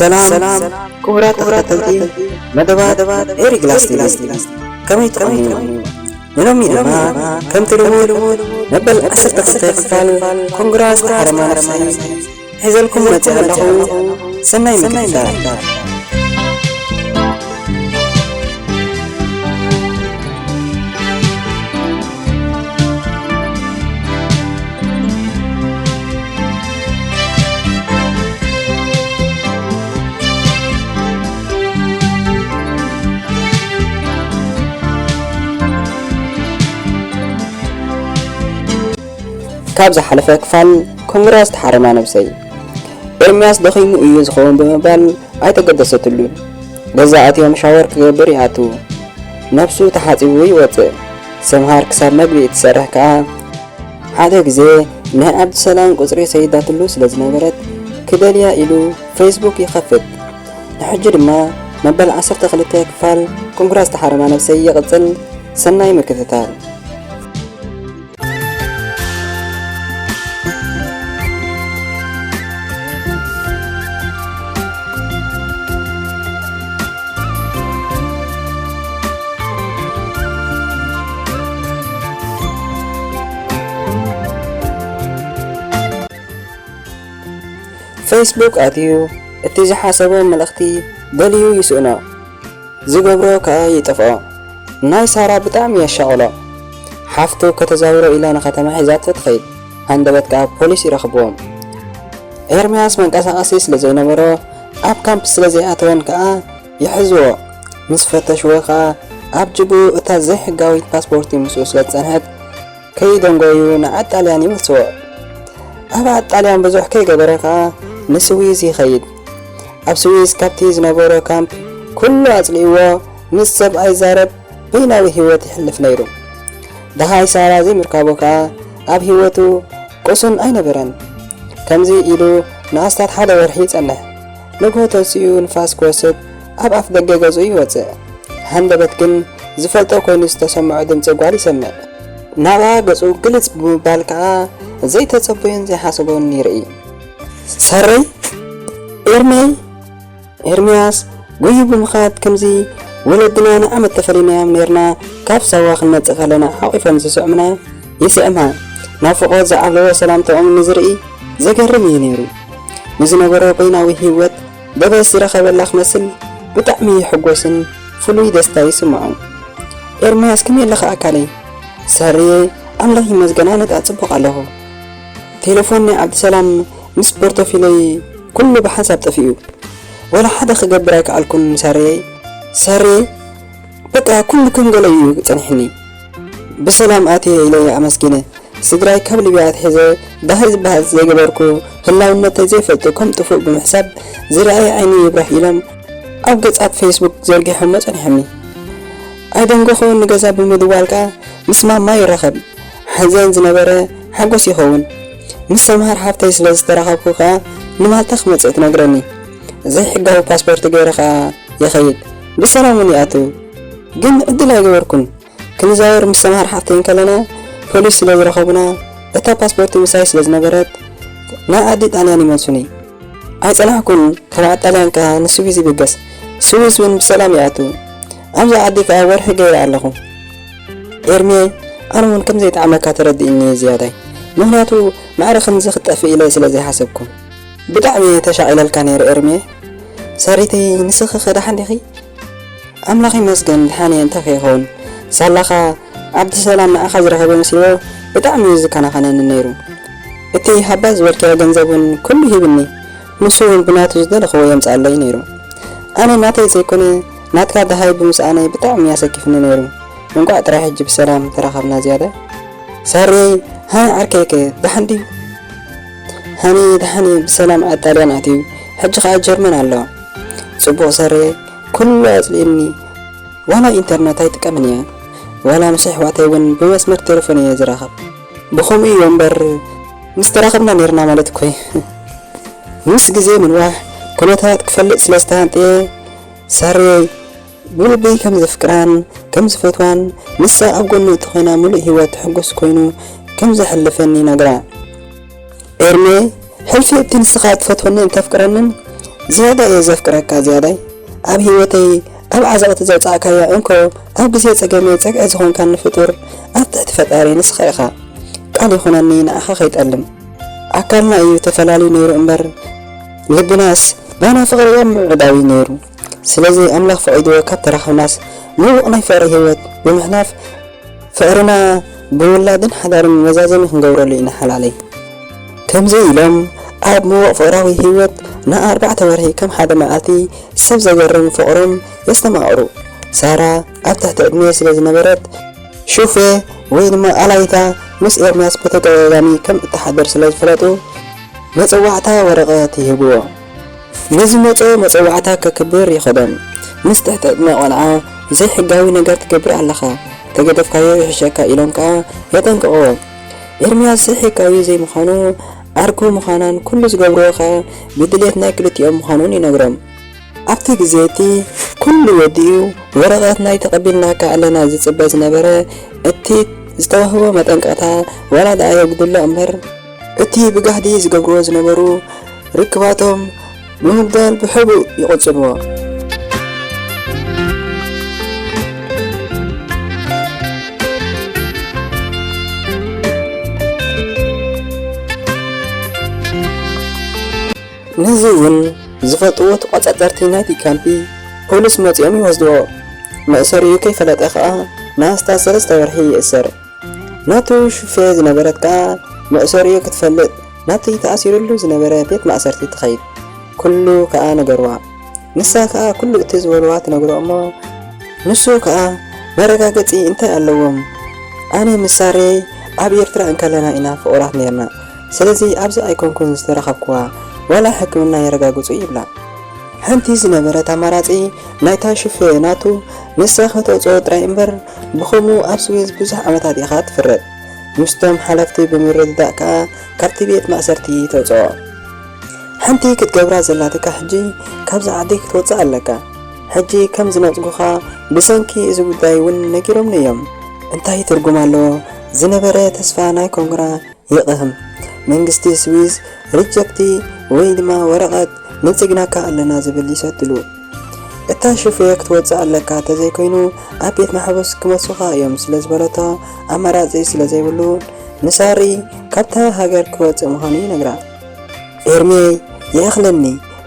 ሰላም ክቡራት ተኸታተልቲ መደባት ኤሪ ግላስ ቲቪ፣ ከመይ ትኾኑ? ንሎሚ ድማ ከምቲ ልሙድ መበል ዓሰርተ ክልተ ክፋል ኮንግራ ዝተሓረማ ነብሰይ ሒዘልኩም መጽእ ኣለኹ። ሰናይ ምክትታል። ካብ ዝሓለፈ ክፋል ኮንግራ ዝተሓረማ ነብሰይ፣ ኤርምያስ ደኺሙ እዩ ዝኸውን ብምባል ኣይተገደሰትሉን። ገዛ ኣትዮም ሻወር ክገብር ይኣቱ። ነብሱ ተሓጺቡ ይወጽእ። ሰምሃር ክሳብ መግቢ እትሰርሕ ከኣ፣ ሓደ ግዜ ናይ ዓብዱሰላም ቁጽሪ ሰይዳትሉ ስለ ዝነበረት፣ ክደልያ ኢሉ ፌስቡክ ይኸፍት። ንሕጂ ድማ መበል ዓሰርተ ክልተ ክፋል ኮንግራ ዝተሓረማ ነብሰይ ይቕጽል። ሰናይ ምክትታል። ፌስቡክ ኣትዩ እቲ ዝሓሰቦ መልእኽቲ ደልዩ ይስእኖ። ዝገብሮ ከኣ ይጠፍኦ። ናይ ሳራ ብጣዕሚ የሻቕሎ። ሓፍቱ ከተዛውሮ ኢላ ንከተማ ሒዛቶ ትኸይድ። ሃንደበት ከኣ ፖሊስ ይረኽብዎም። ኤርምያስ መንቀሳቐሲ ስለ ዘይነበሮ ኣብ ካምፕ ስለ ዘይኣተወን ከኣ ይሕዝዎ። ምስ ፈተሽዎ ከኣ ኣብ ጅብኡ እታ ዘይሕጋዊት ፓስፖርቲ ምስኡ ስለ ዝጸንሐት ከይደንጎዩ ንዓድ ጣልያን ይመልስዎ። ኣብ ዓድ ጣልያን ብዙሕ ከይገበረ ከኣ ንስዊዝ ይኸይድ። ኣብ ስዊዝ ካብቲ ዝነበሮ ካምፕ ኩሉ ኣጽሊእዎ፣ ምስ ሰብ ኣይዛረብ፣ በይናዊ ህይወት ይሕልፍ ነይሩ። ደሃይ ሳራ ዘይምርካቡ ከኣ ኣብ ህይወቱ ቅሱን ኣይነበረን። ከምዚ ኢሉ ንኣስታት ሓደ ወርሒ ይጸንሕ። ንግሆ ተንሲኡ ንፋስ ክወስድ ኣብ ኣፍ ደገ ገዝኡ ይወጽእ። ሃንደበት ግን ዝፈልጦ ኮይኑ ዝተሰምዖ ድምጺ ጓል ይሰምዕ። ናብኣ ገጹ ግልጽ ብምባል ከኣ ዘይተጸበዮን ዘይሓሰቦን ይርኢ። "ሰረይ፣ ኤርሜይ፣ ኤርምያስ፣ ጎዩ ብምኻድ ከምዚ ወለድና ንዓመት ተፈሊናዮም ነይርና፣ ካብ ሳዋ ክንመጽእ ከለና ሓቂፎም ዝስዕሙና ይስዕማ። ናፍቖት ዝዓለዎ ሰላምታኦም ንዝርኢ ዘገርም እዩ ነይሩ። ንዝነበሮ በይናዊ ህይወት ደበስ ዝረኸበላ ክመስል ብጣዕሚ ይሕጎስን ፍሉይ ደስታ ይስምዖ። ኤርምያስ፣ ከመይ ኣለኻ ኣካለይ?" "ሳርየ፣ ኣምላኽ ይመስገን፣ ኣነ ከኣ ጽቡቕ ኣለኹ። ቴሌፎን ናይ ዓብድሰላም ምስ ፖርቶፊለይ ኩሉ ብሓንሳብ ጠፊኡ። ወላ ሓደ ክገብር ኣይከኣልኩን ሳርየ። ሳርየ፣ በቃ ኩሉ ከም ገለ እዩ ጸኒሕኒ። ብሰላም ኣትየ ኢለ ኣመስጊነ። ስድራይ ካብ ሊብያ ኣትሒዘ ደሃይ ዝበሃል ዘይገበርኩ፣ ህላውነተይ ዘይፈልጡ ከም ጥፉእ ብምሕሳብ ዝረኣየ ዓይኒ ይብራህ ኢሎም ኣብ ገጻት ፌስቡክ ዘርጊሖሞ ጸኒሖምኒ። ኣይደንጎኹን፣ ንገዛ ብምድዋል ከኣ ምስ ማማ ይራኸብ። ሓዘን ዝነበረ ሓጎስ ይኸውን። ምስ ሰምሃር ሓፍተይ ስለ ዝተራኸብኩ ከኣ ንማልታ ክመጽእ ትነግረኒ። ዘይሕጋዊ ፓስፖርት ገይረ ከኣ ይኸይድ። ብሰላም እውን ይኣቱ። ግን ዕድል ኣይገበርኩን። ክንዛወር ምስ ሰምሃር ሓፍተይ እንከለና ፖሊስ ስለ ዝረኸቡና፣ እታ ፓስፖርት ምሳይ ስለ ዝነበረት፣ ናብ ዓዲ ጣልያን ይመልሱኒ። ኣይጸናሕኩን፣ ካብ ዓዲ ጣልያን ከኣ ንስዊዝ ይብገስ። ስዊዝ እውን ብሰላም ይኣቱ። ኣብዚ ዓዲ ከኣ ወርሒ ገይረ ኣለኹ። ኤርሜ፣ ኣነ እውን ከም ዘይጠዓመካ ተረዲእኒ ዝያዳይ። ምኽንያቱ፣ ማዕረ ከምዚ ክትጠፍእ ኢለ ስለ ዘይሓሰብኩ። ብጣዕሚ እየ ተሻቒለልካ ነይረ ኤርሜ። ሳሪተይ፣ ንስኺ ከ ደሓን ዲኺ? ኣምላኽ ይመስገን፣ ደሓን እየ። እንታይ ከይኸውን? ሳላኻ ዓብድሰላም ንዓኻ ዝረኸበ መሲልዎ ብጣዕሚ እዩ ዝከናኸነኒ ነይሩ። እቲ ሃባ ዝበልክዮ ገንዘብ እውን ኩሉ ሂብኒ። ንሱ እውን ብናቱ ዝደለኽዎ የምጽኣለይ ነይሩ። ኣነ ናተይ ዘይኮነ ናትካ ደሃይ ብምስኣነይ ብጣዕሚ ኣሰኪፍኒ ነይሩ። እንቋዕ ጥራይ ሕጂ ብሰላም ተራኸብና ዝያዳ። ሳርየይ፣ ሃኒ ዓርከይከ ደሓን ድዩ? ሃኒ ደሓን እዩ፣ ብሰላም ኣብ ጣልያን ኣትዩ፣ ሕጂ ኸኣ ጀርመን ኣሎ። ጽቡቕ ሳርየይ፣ ኩሉ ኣጽሊእኒ። ዋላ ኢንተርነት ኣይጥቀምን እየ። ዋላ ምስ ኣሕዋተይ እውን ብመስመር ቴሌፎን እየ ዝራኸብ። ብኸምኡ እዩ እምበር ምስ ተራኸብና ነይርና ማለት እኮ እዩ። ምስ ግዜ ምንዋሕ ኩነታት ክፈልጥ ስለ ዝተሃንጥየ፣ ሳርየይ ብልቢ ከም ዘፍቅራን ከም ዝፈትዋን፣ ንሳ ኣብ ጎኑ እንተኾይና ምሉእ ህይወት ሕጉስ ኮይኑ ከም ዘሕልፈን ይነግራ። ኤርሜ፣ ሕልፊ እቲ ንስኻ እትፈትወንን እተፍቅረንን ዝያዳ እየ ዘፍቅረካ ዝያዳይ። ኣብ ህይወተይ ኣብ ዓዘቕቲ ዘውጻእካያ እንኮ፣ ኣብ ግዜ ጸገመይ ጸግዒ ዝኾንካኒ ፍጡር ኣብ ትሕቲ ፈጣሪ ንስኻ ኢኻ። ቃል ይኹነኒ ንዓኻ ከይጠልም። ኣካልና እዩ ተፈላልዩ ነይሩ እምበር፣ ልብናስ ባና ፍቕሪ ኣብ ምዕዳዊ ነይሩ። ስለዚ ኣምላኽ ፈቒድዎ ካብ ተራኸብናስ፣ ምዉቕ ናይ ፍቕሪ ህይወት ብምሕላፍ፣ ፍቕርና ብውላድን ሓዳርን መዛዘሚ ክንገብረሉ ኢና ሓላለይ። ከምዚ ኢሎም ኣብ ምዉቕ ፍቕራዊ ህይወት ንኣርባዕተ ወርሒ ከም ሓደ መዓልቲ ሰብ ዘገርም ፍቕሮም የስተማቕሩ። ሳራ ኣብ ትሕቲ ዕድመ ስለ ዝነበረት፣ ሹፌ ወይ ድማ ኣላይታ ምስ ኤርምያስ ብተደጋጋሚ ከም እትሓድር ስለ ዝፈለጡ፣ መጸዋዕታ ወረቐት ይህብዎ። ንዝመጾ መጸዋዕታ ከክብር ይኸዶም። ምስ ትሕቲ ዕድመ ቆልዓ ዘይሕጋዊ ነገር ትገብር ኣለኻ፣ ተገደፍካዮ ይሕሸካ ኢሎም ከኣ የጠንቅቕዎ። ኤርምያስ ዘይሕጋዊ ዘይምዃኑ ዓርኩ ምዃናን ኩሉ ዝገብርዎ ከኣ ብድሌት ናይ ክልቲኦም ምዃኑን ይነግሮም። ኣብቲ ግዜ እቲ ኩሉ ወዲኡ ወረቐት ናይ ተቐቢልናካ ኣለና ዝጽበ ዝነበረ እቲ ዝተዋህቦ መጠንቀቕታ ዋላ ደኣ የጉድሎ እምበር፣ እቲ ብጋህዲ ዝገብርዎ ዝነበሩ ርክባቶም ብምጉዳል ብሕቡእ ይቕጽልዎ። ነዚ እውን ዝፈልጥዎ ተቖጻጸርቲ ናይቲ ካምፒ ፖሊስ መጺኦም ይወስድዎ። መእሰሪኡ ከይፈለጠ ከኣ ንኣስታት ሰለስተ ወርሒ ይእሰር። ናቱ ሹፌ ዝነበረት ከኣ መእሰሪኡ ክትፈልጥ ናብቲ ተኣሲሩሉ ዝነበረ ቤት ማእሰርቲ ትኸይድ። ኩሉ ከኣ ነገርዋ። ንሳ ከኣ ኩሉ እቲ ዝበልዋ ትነግሮ እሞ፣ ንሱ ከኣ መረጋገጺ እንታይ ኣለዎም? ኣነ ምስ ሳሬ ኣብ ኤርትራ እንከለና ኢና ፍቑራት ኔርና። ስለዚ ኣብዚ ኣይኮንኩን ዝተራኸብክዋ፣ ዋላ ሕክምና የረጋግጹ ይብላ። ሓንቲ ዝነበረት ኣማራጺ ናይታ ሹፌ ናቱ ንሳ ከተውጽኦ ጥራይ እምበር፣ ብኸምኡ ኣብ ስዊዝ ብዙሕ ዓመታት ኢኻ ትፍረድ። ምስቶም ሓለፍቲ ብምርድዳእ ከኣ ካብቲ ቤት ማእሰርቲ ተውጽኦ። ሓንቲ ክትገብራ ዘላትካ ሕጂ ካብዛ ዓዲ ክትወጽእ ኣለካ። ሕጂ ከም ዝነጽጉኻ ብሰንኪ እዚ ጉዳይ እውን ነጊሮምኒ እዮም። እንታይ ትርጉም ኣለዎ? ዝነበረ ተስፋ ናይ ኮንግራ ይቕህም። መንግስቲ ስዊዝ ሪጀክቲ ወይ ድማ ወረቐት ነጺግናካ ኣለና ዝብል ይሰድሉ። እታ ሹፌር ክትወጽእ ኣለካ፣ ተዘይኮይኑ ኣብ ቤት ማሕቡስ ክመሱኻ እዮም ስለ ዝበለቶ፣ ኣማራጺ ስለ ዘይብሉ ንሳሪ ካብታ ሃገር ክወጽእ ምዃኑ ይነግራ። ኤርሜ፣ ይኣኽለኒ፣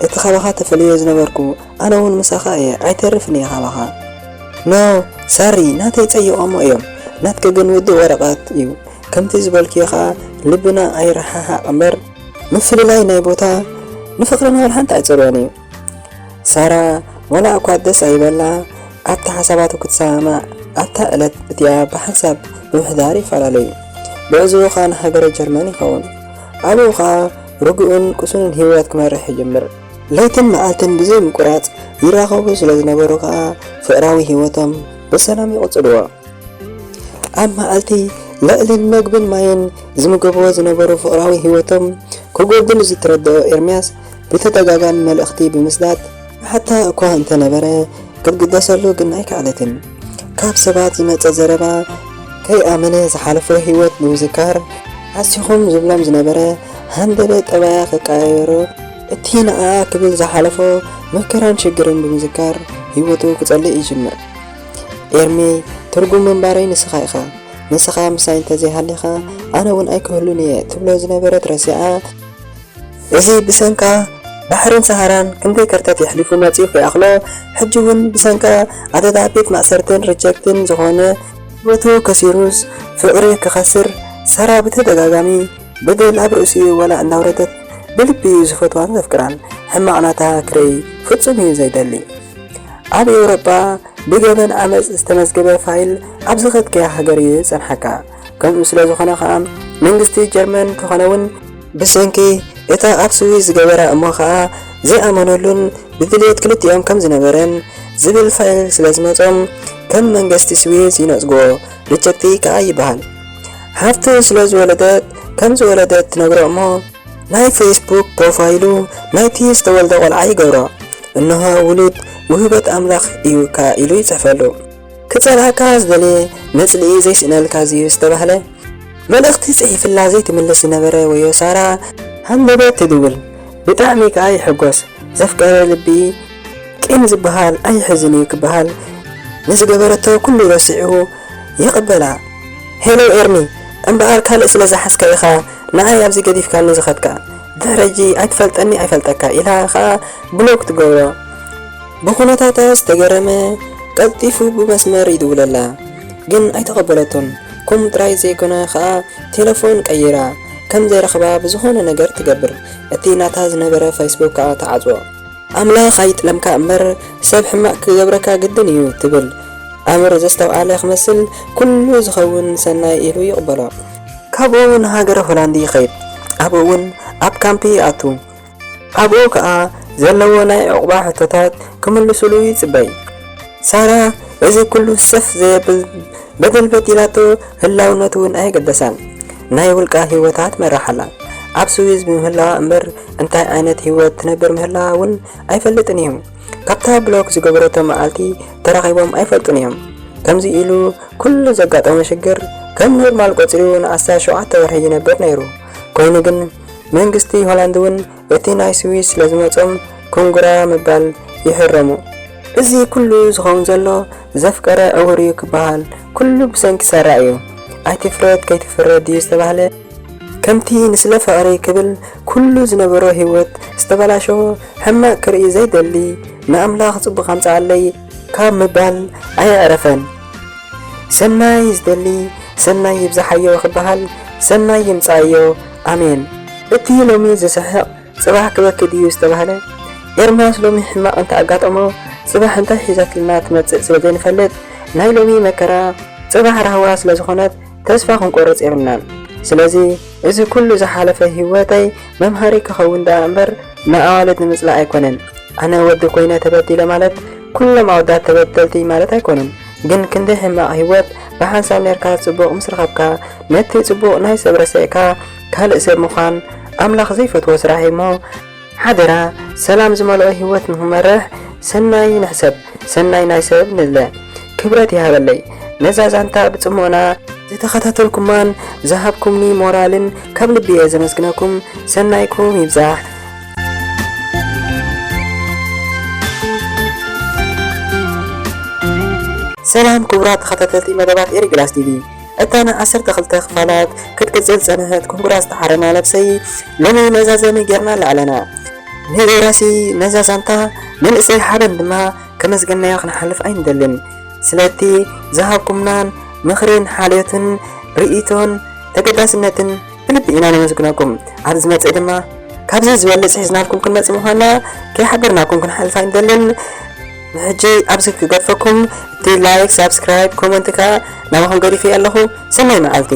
እቲ ካባኻ ተፈልዮ ዝነበርኩ፣ ኣነ እውን ምሳኻ እየ፣ ኣይተርፍን እየ ካባኻ። ኖ፣ ሳሪ፣ ናተይ ጸይቖሞ እዮም፣ ናትኪ ግን ውዱእ ወረቐት እዩ። ከምቲ ዝበልክዮ ኸኣ ልብና ኣይረሓሓቕ እምበር፣ ምፍልላይ ናይ ቦታ ንፍቕርና ወላ ሓንቲ ኣይጸልዎን እዩ። ሳራ፣ ዋላ እኳ ደስ ኣይበላ፣ ኣብቲ ሓሳባቱ ክትሰማማዕ ኣብታ ዕለት እቲኣ ብሓንሳብ ብምሕዳር ይፈላለዩ። ብዕዝቡ ኸኣ ንሃገረ ጀርመን ይኸውን። ኣብኡ ኸኣ ርጉእን ቅሱንን ህይወት ክመርሕ ይጅምር። ለይትን መዓልትን ብዘይ ምቁራጽ ይራኸቡ ስለ ዝነበሩ ኸኣ ፍቕራዊ ህይወቶም ብሰላም ይቕጽልዎ። ኣብ መዓልቲ ልዕሊ መግብን ማይን ዝምገብዎ ዝነበሩ ፍቕራዊ ህይወቶም ክጎድል ዝተረድኦ ኤርምያስ ብተደጋጋሚ መልእኽቲ ብምስዳድ ሓታ እኳ እንተነበረ ክትግደሰሉ ግን ኣይከኣለትን። ካብ ሰባት ዝመጸ ዘረባ ከይኣመነ ዝሓለፎ ህይወት ብምዝካር ሓሲኹም ዝብሎም ዝነበረ ሃንደበት ጠባያ ክቀያየሮ እቲ ንዓኣ ክብል ዝሓለፎ መከራን ሽግርን ብምዝካር ህይወቱ ክጸልእ ይጅምር። ኤርሚ፣ ትርጉም ምንባረይ ንስኻ ኢኻ። ንስኻ ምሳይ እንተዘይሃሊኻ ኣነ እውን ኣይክህሉን እየ ትብሎ ዝነበረት ረሲዓ፣ እዚ ብሰንካ ባሕርን ሰሃራን ክንደይ ከርተት የሕሊፉ መጺኡ ከይኣኽሎ፣ ሕጂ እውን ብሰንካ ኣደዳ ቤት ማእሰርትን ሪጀክትን ዝኾነ ህይወቱ ከሲሩስ ፍቕሪ ክኸስር፣ ሳራ ብተደጋጋሚ በደል ኣብ ርእሲኡ ዋላ እንዳውረደት ብልቢ እዩ ዝፈትዋን ዘፍቅራን። ሕማቕ ናታ ክርኢ ፍጹም እዩ ዘይደሊ። ኣብ ኤውሮጳ ብገበን ዓመጽ ዝተመዝገበ ፋይል ኣብ ዝኸድካያ ሃገር እዩ ዝጸንሓካ። ከምኡ ስለ ዝኾነ ኸኣ መንግስቲ ጀርመን እንተኾነ እውን ብሰንኪ እታ ኣብ ስዊዝ ዝገበራ እሞ ኸኣ ዘይኣመነሉን ብድልየት ክልቲኦም ከም ዝነበረን ዝብል ፋይል ስለ ዝመጾም ከም መንግስቲ ስዊዝ ይነጽግዎ፣ ሪጀክቲ ከኣ ይበሃል። ሓፍቱ ስለ ዝወለደት ከም ዝወለደት ትነግሮ እሞ ናይ ፌስቡክ ፕሮፋይሉ ናይቲ ዝተወልደ ቆልዓ ይገብሮ። እንሆ ውሉድ ውህበት ኣምላኽ እዩ ከኣ ኢሉ ይጽሕፈሉ። ክጸልኣካ ዝደለየ መጽልኢ ዘይስእነልካ ዝዩ ዝተባህለ መልእኽቲ ጽሒፍላ ዘይትምልስ ዝነበረ ወዮ ሳራ ሃንደበት ትድውል። ብጣዕሚ ከኣ ይሕጎስ። ዘፍቀረ ልቢ ቂም ዝበሃል ኣይሕዝን እዩ ክበሃል፣ ንዝገበረቶ ኩሉ ረሲዑ ይቕበላ። ሄሎ ኤርሚ፣ እምበኣር ካልእ ስለ ዝሓዝካ ኢኻ ንዓይ ኣብዚ ገዲፍካኒ ዝኸድካ። ድሕሪ ሕጂ ኣይትፈልጠኒ ኣይፈልጠካ ኢላ ኸኣ ብሎክ ትገብሮ። ብኹነታታ ዝተገረመ ቀልጢፉ ብመስመር ይድውለላ፣ ግን ኣይተቐበለቶን። ኩም ጥራይ ዘይኮነ ኸኣ ቴለፎን ቀይራ ከም ዘይረኽባ ብዝኾነ ነገር ትገብር። እቲ ናታ ዝነበረ ፌስቡክ ከኣ ትዓጽዎ። ኣምላኽ ኣይጥለምካ እምበር ሰብ ሕማቕ ክገብረካ ግድን እዩ ትብል። ኣምር ዘስተውዓለ ክመስል ኩሉ ዝኸውን ሰናይ ኢሉ ይቕበሎ። ካብኡ ንሃገረ ሆላንድ ይኸይድ። ኣብኡ እውን ኣብ ካምፕ ይኣቱ። ኣብኡ ከኣ ዘለዎ ናይ ዑቕባ ሕቶታት ክምልሱሉ ይጽበይ። ሳራ እዚ ኩሉ ሰፍ ዘየብል በደል በዲላቶ ህላውነቱ እውን ኣየገደሳን። ናይ ውልቃ ህይወታ ትመርሕ ኣላ። ኣብ ስዊዝ ብምህላዋ እምበር እንታይ ዓይነት ህይወት ትነብር ምህላዋ እውን ኣይፈልጥን እዩ። ካብታ ብሎክ ዝገበረቶ መዓልቲ ተራኺቦም ኣይፈልጡን እዮም። ከምዚ ኢሉ ኩሉ ዘጋጠሞ ሽግር ከም ኖርማል ቆጺሩ ንዓሰርተ ሸውዓተ ወርሒ ይነብር ነይሩ። ኮይኑ ግን መንግስቲ ሆላንድ እውን እቲ ናይ ስዊስ ስለ ዝመጾም ኮንግራ ምባል ይሕረሙ። እዚ ኩሉ ዝኸውን ዘሎ ዘፍቀረ ዕውር እዩ ክበሃል ኩሉ ብሰንኪ ሳራ እዩ። ኣይትፍረድ ከይትፍረድ ድዩ ዝተባህለ? ከምቲ ንስለ ፍቕሪ ክብል ኩሉ ዝነበሮ ህይወት ዝተበላሸዎ ሕማቕ ክርኢ ዘይደሊ ንኣምላኽ ጽቡቕ ኣምጽኣለይ ካብ ምባል ኣየዕረፈን። ሰናይ ዝደሊ ሰናይ ይብዛሓዮ ክበሃል ሰናይ ይምጻኣዮ። ኣሜን። እቲ ሎሚ ዝስሕቕ ጽባሕ ክበኪ ድዩ ዝተባህለ? ኤርምያስ ሎሚ ሕማቕ እንተ ኣጋጠሞ ጽባሕ እንታይ ሒዛትልና ትመጽእ ስለ ዘይንፈልጥ ናይ ሎሚ መከራ ጽባሕ ራህዋ ስለ ዝኾነት ተስፋ ክንቆርጽ የብልናን። ስለዚ እዚ ኩሉ ዝሓለፈ ህይወተይ መምሃሪ ክኸውን ደኣ እምበር ንኣዋልድ ንምጽላእ ኣይኮነን። ኣነ ወዲ ኮይነ ተበዲለ ማለት ኩሎም ኣወዳት ተበደልቲ ማለት ኣይኮኑን። ግን ክንደይ ሕማቕ ህይወት ብሓንሳብ ኔርካ ጽቡቕ ምስ ረኸብካ ነቲ ጽቡቕ ናይ ሰብ ረሲዕካ ካልእ ሰብ ምዃን ኣምላኽ ዘይፈትዎ ስራሕ እዩ እሞ ሓደራ ሰላም ዝመልኦ ህይወት ንኽንመርሕ ሰናይ ንሕሰብ፣ ሰናይ ናይ ሰብ ንድለ። ክብረት ይሃበለይ ነዛ ዛንታ ብጽሞና ዝተኸታተልኩማን ዝሃብኩምኒ ሞራልን ካብ ልቢ እየ ዘመስግነኩም። ሰናይኩም ይብዛሕ። ሰላም ክቡራት ተኸታተልቲ መደባት ኤሪ ግላስ ቲቪ። እታ ን ዓሰርተ ክልተ ክፋላት ክትቅጽል ዝጸንሐት ኮንግራ ዝተሓረማ ነብሰይ ሎሚ መዛዘሚ ጌርናላ ኣለና። ንደራሲ ነዛ ዛንታ መንእሰይ ሓበን ድማ ከመስገናዮ ክንሓልፍ ኣይንደልን። ስለቲ ዝሃብኩምናን ምኽርን ሓልዮትን ርእይቶን ተገዳስነትን ብልቢ ኢና ነመስግነኩም። ኣብ ዝመጽእ ድማ ካብዚ ዝበልጽ ሒዝናልኩም ክንመጽእ ምዃንና ከይሓበርናኩም ክንሓልፍ ኣይንደልን። ንሕጂ ኣብዚ ክገድፈኩም፣ እቲ ላይክ፣ ሳብስክራይብ፣ ኮመንት ከኣ ናባኹም ገዲፈ ኣለኹ። ሰናይ መዓልቲ።